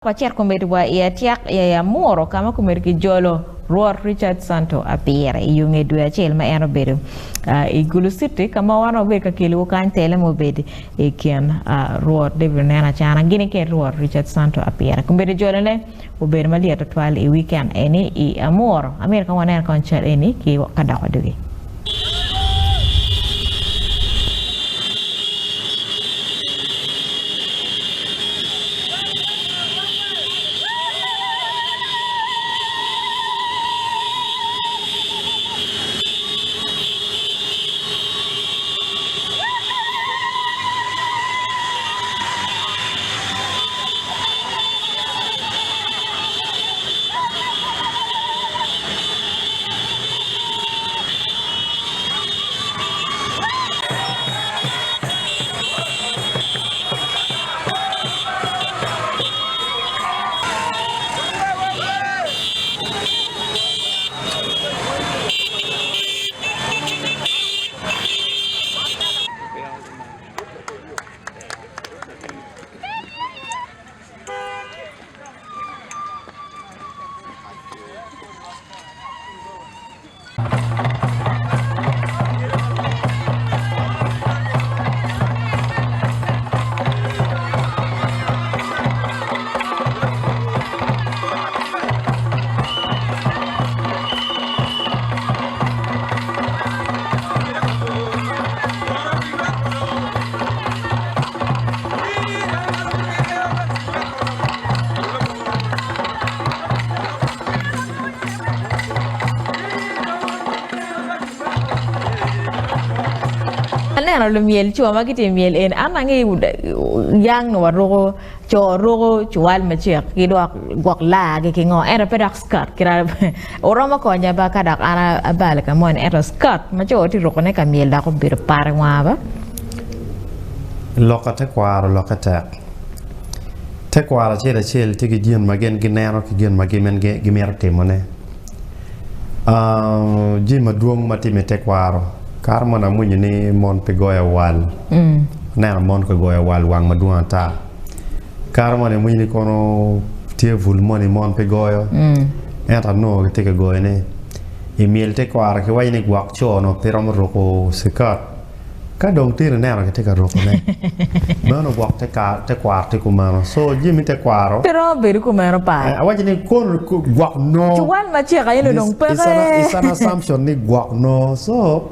Wacit komedi wa i Atiak i Amuru ka ma komedi kijolo Rwot Richard Santo Apire i yo nge dwe acel ma en obedo i Gulu City ka ma wan wabedo ka keliwu kany tele ma obedo i kin Rwot David Oneno Acana gini ki Rwot Richard Santo Apire. Komedi jolone obedo malyet tutwal i weekend eni i Amuru. Amito kong wanen kong cal eni ki ka dok wadugi. Aneno lumyel co ma gitye myel eni an angeyo yang nongo waruko co ruko cuwal macek ki dok gwok laa-gi ki ngo ento pe dok skirt kit oromo konya ba ka dok an abalo ka moni ento skirt ma co tye rukone ka myel dok obedo pat i wanga ba. Loka tekwaro lokke tek. Tekwaro acel acel tye ki gin ma gin gineno ki gin ma gin gimito timone. Jami madwong ma timme i tekwaro, kare moni awinyo ni mon pe goyo awal, aneno mon ka goyo awal wang madwong ata. Kare moni awinyo ni kono tye bul moni mon pe goyo, ento anongo gitye ka goyone. I myel tekwaro kiwaco ni gwok co onongo pe romo ruko cikat. Ka dong tyen ineno gitye ka rukone, meno gwok tekwaro tye kumeno. So jami me tekwaro. Pe romo bedo kumeno par. Awaco ni kono gwok nongo. Cuwal macek aye ni dong peke. It's an assumption ni gwok nongo. So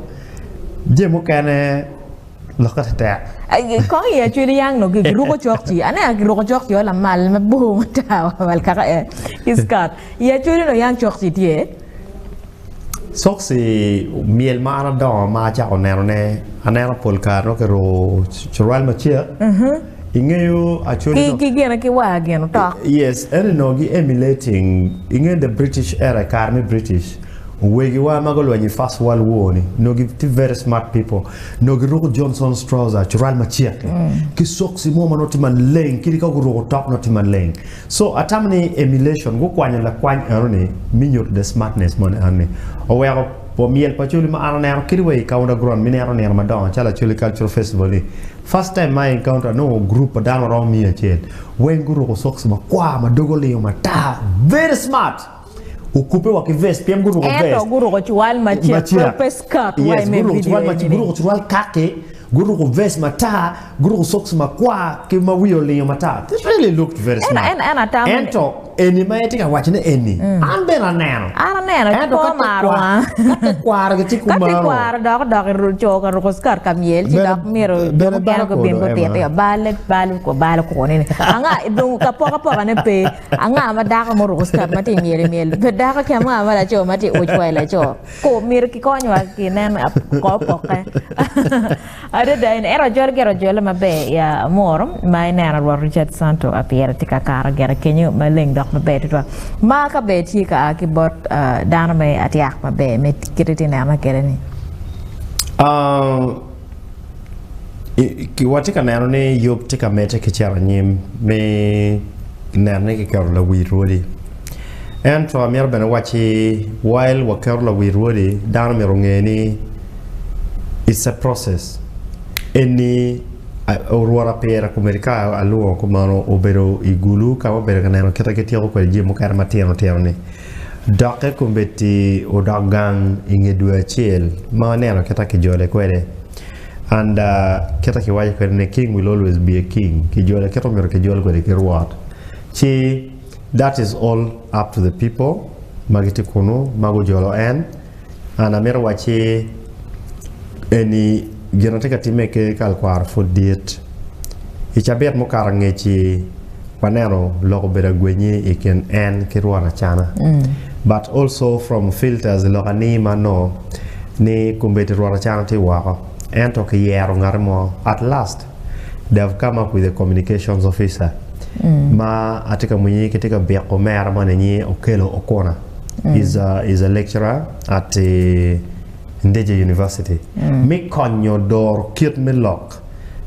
jami mukene lokke tek. Kong i Acholi yang nongo giruko cokci. Aneno giruko cokci o lamal mabor matar wa kaka ki skirt. I Acholi nongo yang cokci tye. Cokci myel ma an adongo ma acako nenone, aneno pol kare nongo kiruko curual macek, ingeyo actually Ki gine ki war gin otok. Yes, ento onongo gi emulating, ingeyo the British era i kare me British, owegiwa ma gulwenyo i first world war ni onongo gitye very smart people, onongo giruko Johnson's trouser, curual macek-ki, ki cokci mo ma nongo tye maleng, kadi ka guruko otok nongo tye maleng. So atamo ni emulation gukwanyo lakwany eno ni me nyuto the smartness moni eno ni oweko wa myel pa Acholi ma an aneno kadi wa i Kaunda Ground me neno nino madongo calo Acholi Cultural Festival ni first time ma I encounter anongo group pa dano maromo miya acel weng guruko socks makwar ma doge olingo matar very smart okube wa ki vest pien guruko vest Ento guruko cuwal macek pe skirt wa i yes me guruko video cuwal macek eni ni. guruko cuwal kaki Guruko vest matar, guruko socks makwar ki ma wiye olingo matar. They really looked very Ento smart. en en atamo ni. Ento eni ma itye ka wacone eni, an bene aneno. An aneno, ci Ento pe ka omaro tekwaro, wanga. ka tekwaro gitye Ka kumano. tekwaro dok odok i ru- co ka ruko skirt ka myel, ci Bene dok myero jo bene mukene balo gubin kodo gutit Emma. i balle, balo ko balo kwo-ni ni. Anga dong ka pokapokane pe, anga ma dako muruko skirt ma tye i myel i myel? Pe dako ki anga ma laco ma tye i uc kwai laco? Ko myero kikonywa ki nen ko opokke. Adada en ento ajol gire ojole maber i amuru ma ineno Rwot Richard Santo Apire tye ka kato gire kenyo maleng dok maber tutwal. Ma ka ber tye ka a ki bot dano me atyak maber me kite tye neno kwede ni. Watye ka neno ni yub tye ka medde ki cito anyim me neno ni kiketo lawil rwodi. Ento amito bene wacci while waketo lawil rwodi dano myero onge ni it's a process. Eni. Rwot apire komedi ka alwongo kumeno obedo i Gulu ka ma obedo ka neno kite gityeko kwede jami mukene matino tino ni dokke kombeddi odok gang i nge dwe acel ma waneno kite kijole kwede and kite kiwaco kwede ni king will always be a king kijole kite myero kijol kwede ki Rwot ci that is all up to the people ma gitye kunu ma gujolo en. An amito wacci eni gin atye ka timme i ker kal kwaro pud dit. I cabit mukato angec-ci waneno lok obedo agwenyi i kin en ki Rwot Acana. But also from filters i lok anii ma nongo ni kombeddi Rwot Acana tye woko ento kiyero ngati mo at last they have come up with a communications officer ma atye ka winyo kitye ka biko omera moni nyinge Okello Okuna. Is a, is a lecturer at Ndeje University. Me konyo doro kit me lok,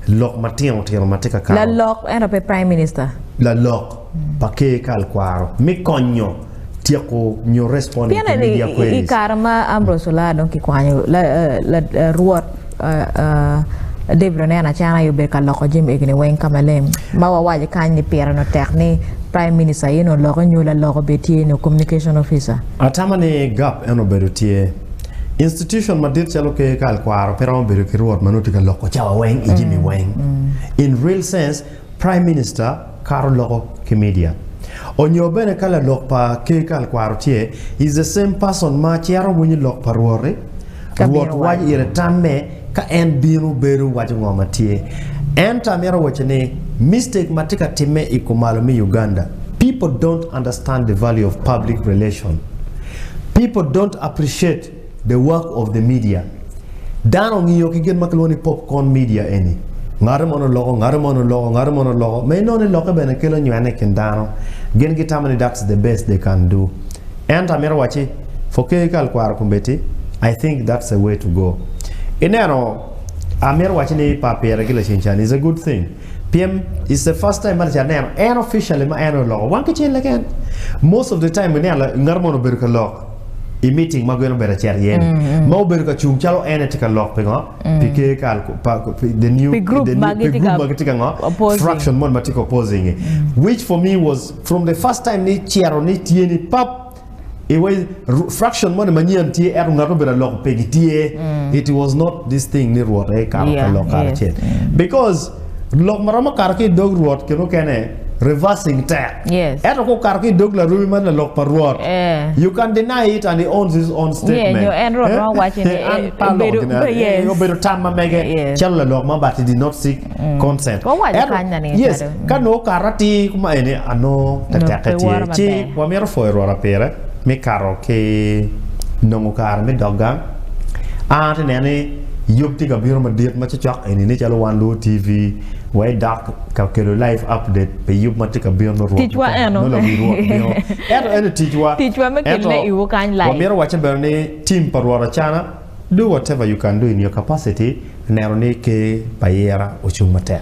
lok matino tino ma tye ka kato. Lalok ento pe Prime Minister. Lalok pa ker kal kwaro me konyo tyeko nyo responding to Pienni media i queries. kare ma Ambrose Olaa dong kikwanyo la, la, Rwot David oneno acana aye obedo ka loko jami egini weng ka maleng ma wawaco kany ni pire no tek ni Prime Minister aye nongo oloko nyo laloko bene tye nyo communication officer. Atama ni gap en obedo tye. Institution madit calo ker kal kwaro pe romo bedo ki rwot ma nongo tye ka loko cawa weng i jami weng. In real sense, Prime Minister kato loko ki media. Onyo bene ka lalok pa ker kal kwaro tye, is the same person ma cito winyo lok pa rwot-ri, rwot waco ire tamme ka en bino bedo waco ngo ma tye. Ento amito waco ni mistake ma tye ka timme i kumalo me Uganda, people don't understand the value of public relation, people don't appreciate the work of the media. Dano ongiyo ki gin ma kilwongo ni popcorn media eni. Ngati moni oloko, ngati moni oloko, ngati moni oloko, ma inongo ni lokke bene kelo nywene i kin dano. Gin gitamo ni that's the best they can do. Ento amito wacci, for ker kal kwaro kombeddi, I think that's the way to go. Ineno, amito wacci ni pa pire ki laceng cani is a good thing. Pien it's the first time ma lacen aneno en officially ma en oloko wang kicel keken. Most of the time ineno ngat moni obedo ka lok i meeting ma gin obedo acito iye ni ma obedo ka cung calo en aye tye ka lok pingo pi ker kal pa pi the new Pi group the ma new pi gitye group ka ma gitye ka ngo opposing. fraction moni ma tye ka opposing i which for me was from the first time ni cito ni tye ni pap i wai fraction moni manyen tye ento ngat obedo aloko pe gitye it was not this thing ni Rwot aye kato ka Yeah, lok yes. karacel because Lok ma romo kato ki i dog Rwot kine mukene reversing tek. Yes. Ento ka okato ki i dog larumi ma lalok pa Rwot, Eh. you can deny it and he owns his own statement. nyo en Rwot romo waco ni, An eh, pe aloko obedo- gin eno. yes. Eh, obedo tam ma mege Yes. calo lalok ma but he did not seek consent. Wawaco Ento, kany na ni yes, calo, ka nongo okato atir kuma eni anongo tetekke pe tye. woro Ci maber. wamito pwoyo Rwot pire me kato ki nongo kare me dok gang. An atye neno ni yub tye ka bino madit ma cocok eni ni calo wan Luo TV wa idok ka kelo live update pi yub ma tye ka bino nongo Rwot Ticwa eno. nongo lawi Rwot bino. Ento eni ticwa. Ticwa me kelone Ento iwu kany live. wamito wacce bene ni team pa Rwot Acana do whatever you can do in your capacity neno ni ker pa Ayira ocung matek.